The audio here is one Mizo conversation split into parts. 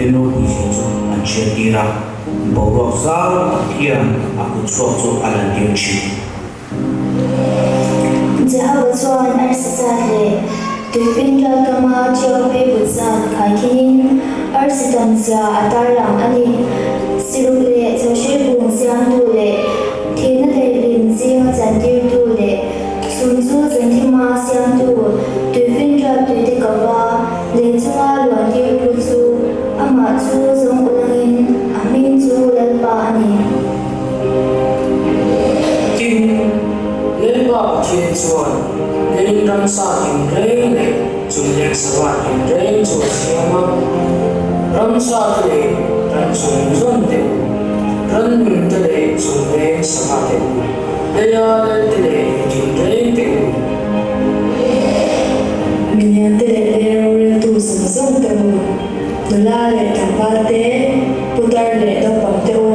Pathian ropuizia chu an hriattir a, boruak zau tak hian a kutchhuak chu a lantir thin. Jehova chuan arsi zat leh tuifinriat kama ṭiau phei but zat khaikhinin arsi tamzia a tarlang a ni. Siruk leh chawhri bung siamtu leh thihna daihlim zinga chantirtu leh chhum chu zanthima siamtu tuifinriat tuite kava lei chunga luantirtu chu amah chu zawng ulangin a hming chu Lalpa a ni. Tin, Lalpa Pathian chuan lei ramsa tinreng leh chungleng sava tinreng chu a siam a, ramsa te leh ran chung zawn te u, rannun te leh chungleng sava te u, leia lal te leh mi tinreng te u. Milian te leh lei roreltu zawng zawng te u, nula leh tlangval te, putar leh naupang te u.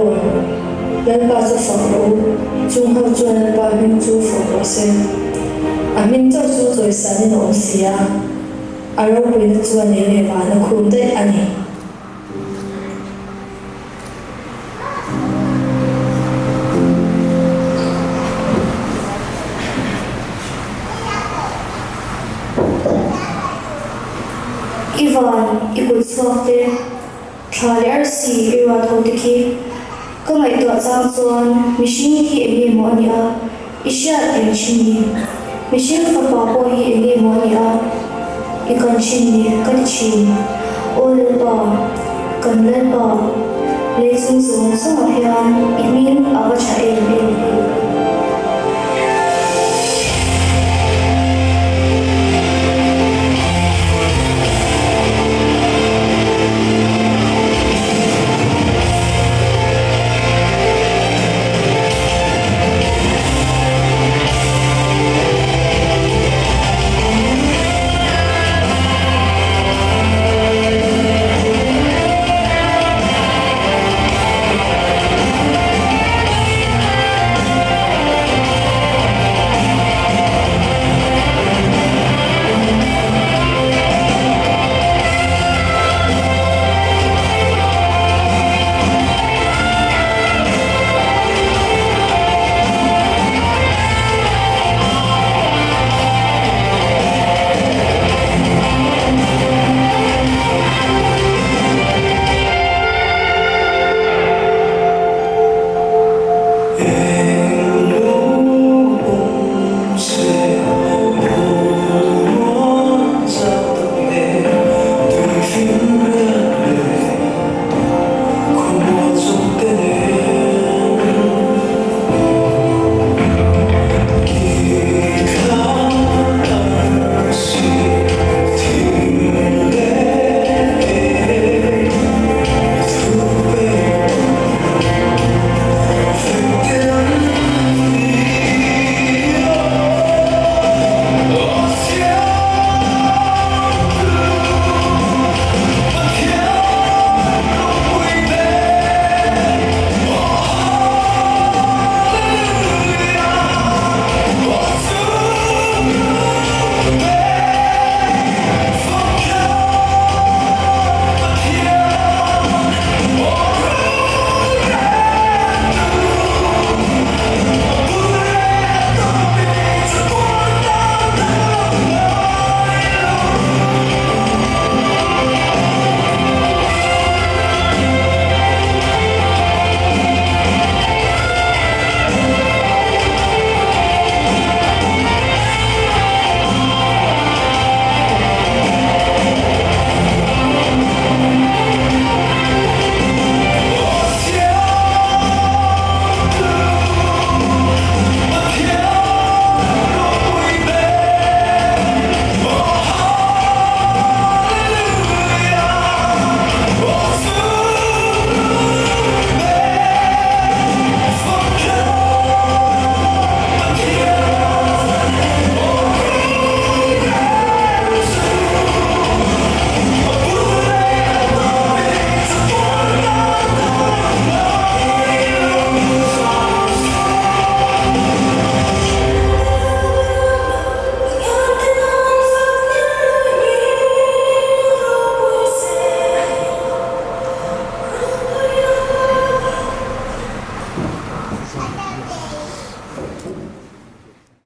Lalpa chu fak rawh u, chung ho chuan Lalpa hming chu fak rawh se. A hming chauh chu chawisanin a awm si a, a ropuina chuan lei leh van a khum daih a ni. I van, i kut chhuak te. Thla leh arsi i ruat ho te khi ka ngaihtuah chang chuan mihring hi eng nge maw a nih a, i hriat reng thin ni. Mihring fapa pawh hi eng nge maw a nih a, i kan thin ni ka ti thin. Aw Lalpa, kan Lalpa, lei chung zawng zawngah hian i hming a va tha em em.